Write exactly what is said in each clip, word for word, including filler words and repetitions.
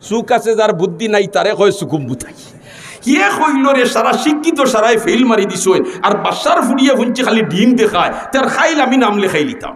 চুক আছে যার বুদ্ধি নাই, তারে কয় চুকুম বুদাই। হে কইল রে, সারা শিক্ষিত, সারায় ফেইল মারি দিছইন, আর বাদশার ফুড়িয়ে হুনছি খালি ডিম দেখায়, তার খাইল আমি নাম লেখাইলিতাম।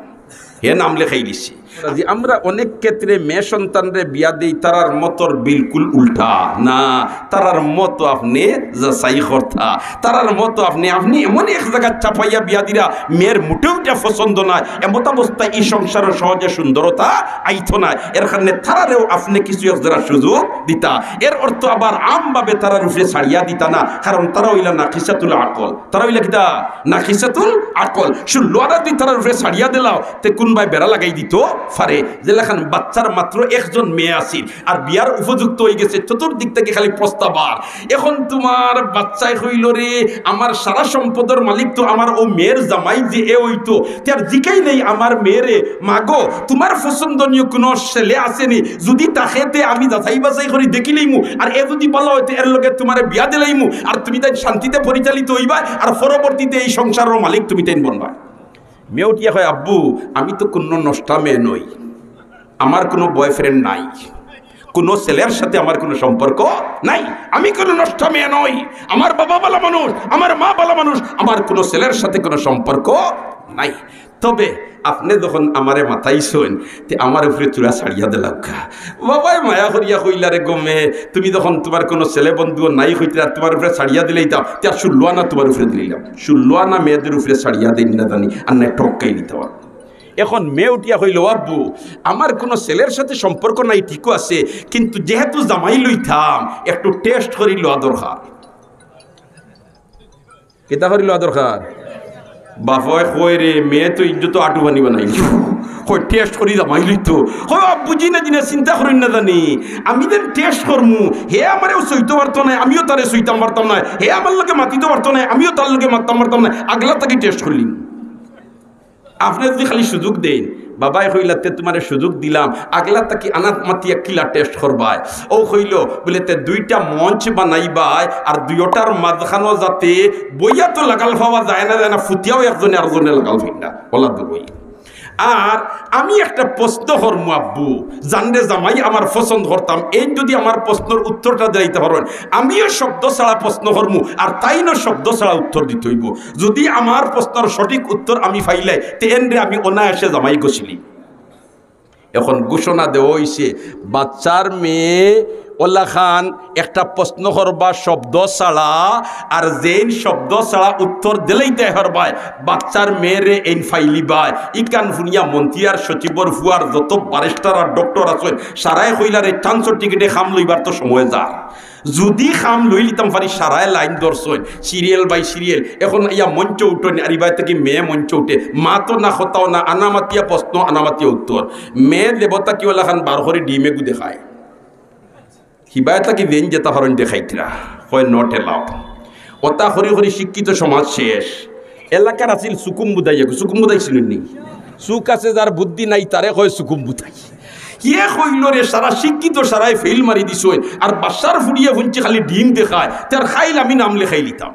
হে নাম লেখাইলিছে। জি, আমরা অনেক ক্ষেত্রে মেয়ে সন্তানরে বিয়া দেই, তারার মতর বিলকুল উল্টা। না, তারার মত আপনে যাচাই করতা, তারার মত আপনে, আপনে এমন এক জাগাত চাপাইয়া বিয়া দিরা, মেয়ের মুটেও ইটা পছন্দ নায়, এমতাবস্থায় ই সংসারো সহজে সুন্দরতা আইতো নায়। এর কারণে তারারেও আপনে কিছু এক জেরা সুযোগ দিতা। এর অর্থ আবার আমভাবে তারার উপরে ছাড়িয়া দিতা না, কারণ তারা অইলা নাকিসাতুল আকল। তারা অইলা কিতা? নাকিসাতুল আকল। ষোলো আনা যদি তারার উপরে ছাড়িয়া দিলাও, তে কুনবায় বেড়া লাগাই দিতো পারে। যেলাখান বাচ্চার মাত্র একজন মেয়ে আছিল, আর বিয়ার উপযুক্ত অইগেছে, চতুর্দিক থাকি খালি প্রস্তাব। আর এখন তুমার বাচ্চায় কইল রে, আমার সারা সম্পদর মালিক তো আমার অউ মেয়ের জামাই যে এ অইতো, তে আর জিকাইলেই আমার মেয়েরে, "মাগো, তুমার পছন্দনীয় কুনু ছেলে আছেনি? যদি থাকে তে আমি যাচাই বাছাই করি দেখিলাইমু, আর এ যদি ভালা অয় তে এর লগে তুমারে বিয়া দিলাইমু, আর তুমি তাইন শান্তিতে পরিচালিত অইবায়, আর পরবর্তীতে ই সংসারর মালিক তুমি তাইন বনবায়।" মেয়ে উঠিয়া কয়, "আব্বু, আমি তো কুনু নষ্টা মেয়ে নই, আমার কুনু boyfriend নাই, কুনু ছেলের সাথে আমার কুনু সম্পর্ক নাই, আমি কুনু নষ্টা মেয়ে নই, আমার বাবা ভালা মানুষ, আমার মা ভালা মানুষ, আমার কুনু ছেলের সাথে কুনু সম্পর্ক নাই। তবে আপনে যখন আমারে মাতাইছইন, তে আমার উপরে তুরা ছাড়িয়া দিলাউক্কা।" বাবায় মায়া করিয়া কইলা, "রে গো মেয়ে, তুমি যখন তুমার কুনু ছেলে বন্ধুও নাই কইতে, আর তুমার উপরে ছাড়িয়া দিলাইতাম, তে আর ষোলো আনা তুমার উপরে দিলাইলাম।" ষোলো আনা মেয়েদের উপরে ছাড়িয়া দেইন না জানি, আর নায় টক্কাই দিতাম। এখন মেয়ে উঠিয়া কইল, "আব্বু, আমার কুনু ছেলের সাথে সম্পর্ক নাই, ঠিকও আছে, কিন্তু যেহেতু জামাই লইতাম, একটু test করি লওয়া দরকার।" কিতা করি লওয়া দরকার? বাফয় কয়, "রে, মেয়ে তো ইজ্জত আটু পানি বানাইল, কয় test করি জামাই লইতো।" কয়, "আব্বু, জি না, জি না, চিন্তা করইন না জানি, আমি যেন test করমু, হে আমারেও সইতো পারতো নায়, আমিও তারে সইতাম পারতাম নায়, হে আমার লগে মাতিতো পারতো নায়, আমিও তার লগে মাততাম পারতাম নায়, আগলা থাকি test করলিমু।" আপনে যদি খালি সুযোগ দেইন, বাবায় কইলা, "তে তুমারে সুযোগ দিলাম, আগলা থাকি আনা মাতিয়া কিলা test করবায়?" অউ কইল, বুলে, "তে দুইটা মঞ্চ বানাইবায়, আর দুইটার মাঝখানো যাতে বইয়া তো লাগাল পাওয়া যায় না, যায় না, ফুতিয়াও একজনে আরজনে লাগাল পাইন না, অলা দূর অই। আর আমি একটা প্রশ্ন করমু আব্বু, যানরে জামাই আমার পছন্দ করতাম, এইন যদি আমার প্রশ্নর উত্তরটা দিলাইতা পারইন, আমিও শব্দ ছাড়া প্রশ্ন করমু, আর তাইনও শব্দ ছাড়া উত্তর দিতে অইবো। যদি আমার প্রশ্নর সঠিক উত্তর আমি পাইলাই, তে এনরে আমি অনায়াসে জামাই গছিলিমু।" এখন ঘোষণা দেওয়া অইছে, বাচ্চার মেয়ে অলাখান একটা প্রশ্ন করবা শব্দ ছাড়া, আর যেইন শব্দ ছাড়া উত্তর দিলাইতায় পারবায়, বাচ্চার মেয়েরে এইন পাইলিবায়। ইখান হুনিয়া মন্ত্রী আর সচিবর ফুয়ার যত barrister আর doctor আছইন, সারায় কইলা, "রে, chance-র টিকিটে কাম লইবার তো সময় যার।" যদি কাম লইলিতাম পারি, সারায় line ধরছইন, serial by serial। এখন ইয়া মঞ্চ উঠইন, আর ইবায় থাকি মেয়ে মঞ্চ উঠে, মাতো না, কথাও না, আনামাতিয়া প্রশ্ন, আনামাতিয়া উত্তর। মেয়ে দেবতা কি অলাখান বার করি ডিম এগু দেখায়। হিবায় থাকি যেইন যেতা পারইন দেখাইতরা, কয় not allowed। অতা করি করি শিক্ষিত সমাজ শেষ। এলাকার আছিল চুকুম বুদাই এগু, চুকুম বুদাই চিনইন নি? চুক আছে যার বুদ্ধি নাই, তারে কয় চুকুম বুদাই। হে কইল রে, সারা শিক্ষিত, সারায় ফেইল মারি দিছইন, আর বাদশার ফুড়িয়ে হুনছি খালি ডিম দেখায়, তার খাইল আমি নাম লেখাইলিতাম।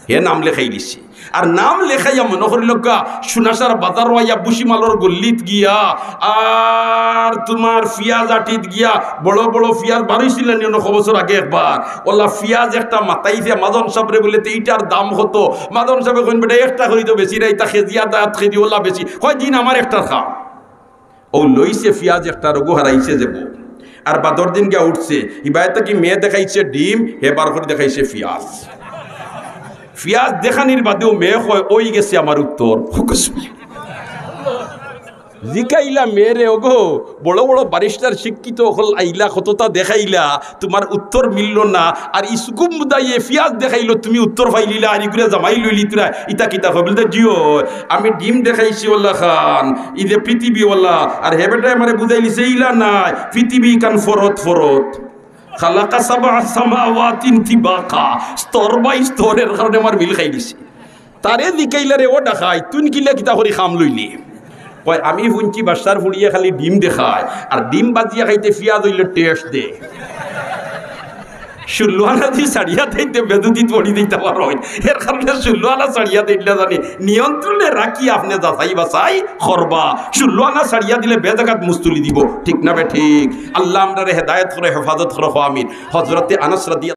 হে নাম লেখাইলিছে। আর নাম লেখাইয়া মনো করিলউক্কা, সুনাসার বাজারো আইয়া ভুসিমালর গল্লিত গিয়া, আর তুমার পিয়াজ আটিত গিয়া, বড় বড় পিয়াজ বারইছিল নি অনেক বছর আগে একবার, অলা পিয়াজ একটা মাতাইছে মাজন সাবরে, বুলে, "তে ইটার দাম কত?" মাজন সাবে কইন, "বেটা, একটা করি তো বেশি না, ইতা কেজি আধা আধ কেজি অলা বেশি।" কয়, "দিন আমার একটার খাও।" অউ লইছে পিয়াজ একটা, রগু হারাইছে যে বউ। আর বাদর দিন গিয়া উঠছে, ইবায় থাকি মেয়ে দেখাইছে ডিম, হে বার করি দেখাইছে পিয়াজ। পিয়াজ দেখানির বাদেও মেয়ে কয়, "অইগেছে আমার উত্তর।" জিকাইলা মেয়েরে, "ওগো, বড় বড় barrister শিক্ষিত অকল আইলা, কততা দেখাইলা, তুমার উত্তর মিলল না, আর ই চুকুম বুদাইয়ে পিয়াজ দেখাইল, তুমি উত্তর পাইলিলা, আর ইগুরে জামাই লইলিতরা, ইতা কিতা?" কয়, বুলে, "জি অয়, আমি ডিম দেখাইছি অলাখান, ই যে পৃথিবী অলা, আর হে বেটায় আমারে বুঝাইলিছে ইলা নায়, পৃথিবী ইখান ফরত ফরত। খালাকা সাবআ সামাওয়াতিন তিবাকা, স্তর by স্তর, এর কারণে আমার মিল খাইলিছে।" তারে জিকাইলা, "রে ও ডাকাইত, তুইন কিলা কিতা করি কাম লইলি?" কয়, "আমি হুনছি বাদশার ফুড়িয়ে খালি ডিম দেখায়, আর ডিম বাজিয়া খাইতে পিয়াজ অইলে taste দে।" ষোলো আনা যদি ছাড়িয়া দেইন তে বেজুদিত পড়ি দিতা পারইন। এর কারণে ষোলো আনা ছাড়িয়া দিলা জানি নিয়ন্ত্রণে রাখি আপনে যাচাই বাছাই করবা। ষোলো আনা ছাড়িয়া দিলে বেজাগাত মুস্তুলি দিব, ঠিক না বেঠিক? আল্লাহ আমরারে হেদায়েত করো, হেফাজত করো, আমিন। হযরতে আনাস রাদিয়াল্লাহু